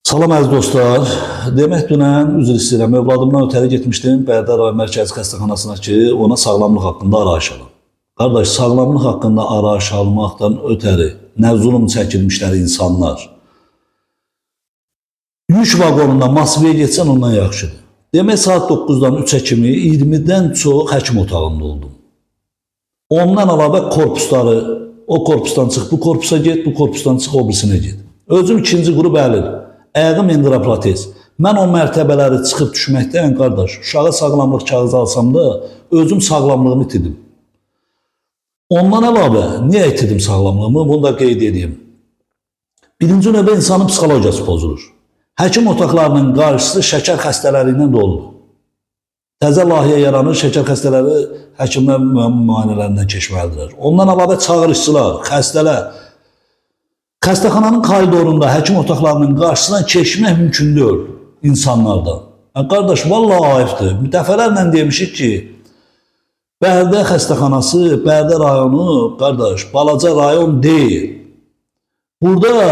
Salam əziz dostlar. Demək dünən üzr istəyirəm, övladımdan ötəri getmişdim Bərdə rayon Mərkəzi Xəstəxanasına ki, ona sağlamlıq haqqında arayış alam. Qardaş, sağlamlıq haqqında arayış almaqdan ötəri nə zulm çəkilmişlər insanlar. Yük vaqonunda Moskvaya getsən ondan yaxşıdır. Demək saat 9-dan 3-ə kimi 20-dən çox həkim otağında oldum. Ondan əlavə korpusları, o korpusdan çıx, bu korpusa get, bu korpusdan çıx, o birisinə get. Özüm ikinci qrup əlil. Ayağım endoprotez. Mən o mərtəbələri çıxıb düşməkdən, qardaş, uşağa sağlamlıq kağızı alsam da özüm sağlamlığımı itirdim. Ondan əlavə, niyə itirdim sağlamlığımı? Bunu da qeyd edeyim. Birinci növbə insanın psixologiyası pozulur. Həkim otaqlarının qarşısı şəkər xəstələri ilə doludur. Təzə layihə yaranır, şəkər xəstələri həkimlər müayinələrindən keçməlidirlər. Ondan əlavə çağırışçılar, xəstələr. Xəstəxananın koridorunda həkim otaqlarının qarşısından keçmək mümkün deyil insanlardan. Ya qardaş, vallahi ayıbdır. Dəfələrlə demişik ki, Bərdə xəstəxanası, Bərdə rayonu, qardaş, balaca rayon deyil. Burada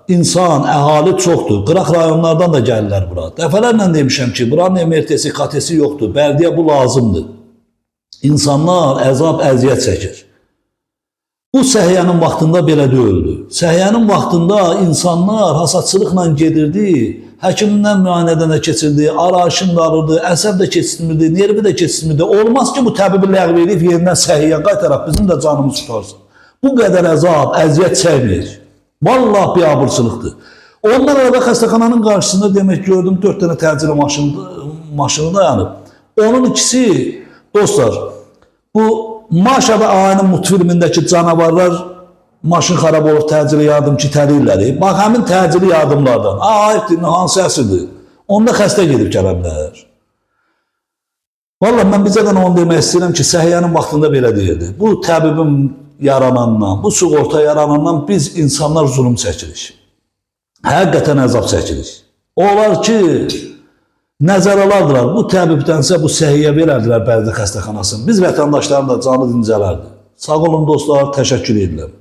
insan, əhali çoxdur. Qıraq rayonlardan da gəlirlər bura. Dəfələrlə demişəm ki, buranın MRT-si, KT-si yoxdur. Bərdiyə bu lazımdır. İnsanlar əzab, əziyyət çəkir. Bu səhiyyənin vaxtında belə deyildi. Səhiyyənin vaxtında insanlar hasadçılıqla gedirdi, həkimdən müayinədən də keçirdi, arayışını da alırdı, əsəb də keçirmirdi, nervi də keçirmirdi. Olmaz ki, bu təbibi ləğv edib yenidən səhiyyə qaytaraq bizim də canımız tutarsın. Bu qədər əzab, əziyyət çəkməyək. Vallahi biabırçılıqdır. Ondan əlavə xəstəxananın qarşısında demək gördüm 4 dənə təcili maşını dayanıb. Onun ikisi dostlar, bu Maşa və Ayının multfilmindəki canavarlar maşın xarab olub təcili yardım ki itələyirlər. Bax həmin təcili yardımlardan. Ayıbdır, hansı əsrdir? Onda xəstə gedib gələ bilər. Vallahi mən bizə də onu demək istəyirəm ki, səhiyyənin vaxtında belə deyildi. Bu təbibin yaranandan, bu sığorta yaranandan biz insanlar zulüm çəkirik. Həqiqətən əzab çəkirik. Onlar ki, nəzər alardılar. Bu təbibdənsə bu səhiyyə verərdilər Bərdə xəstəxanasını. Biz vətəndaşların da canı dincələrdi. Sağ olun dostlar, təşəkkür edirəm.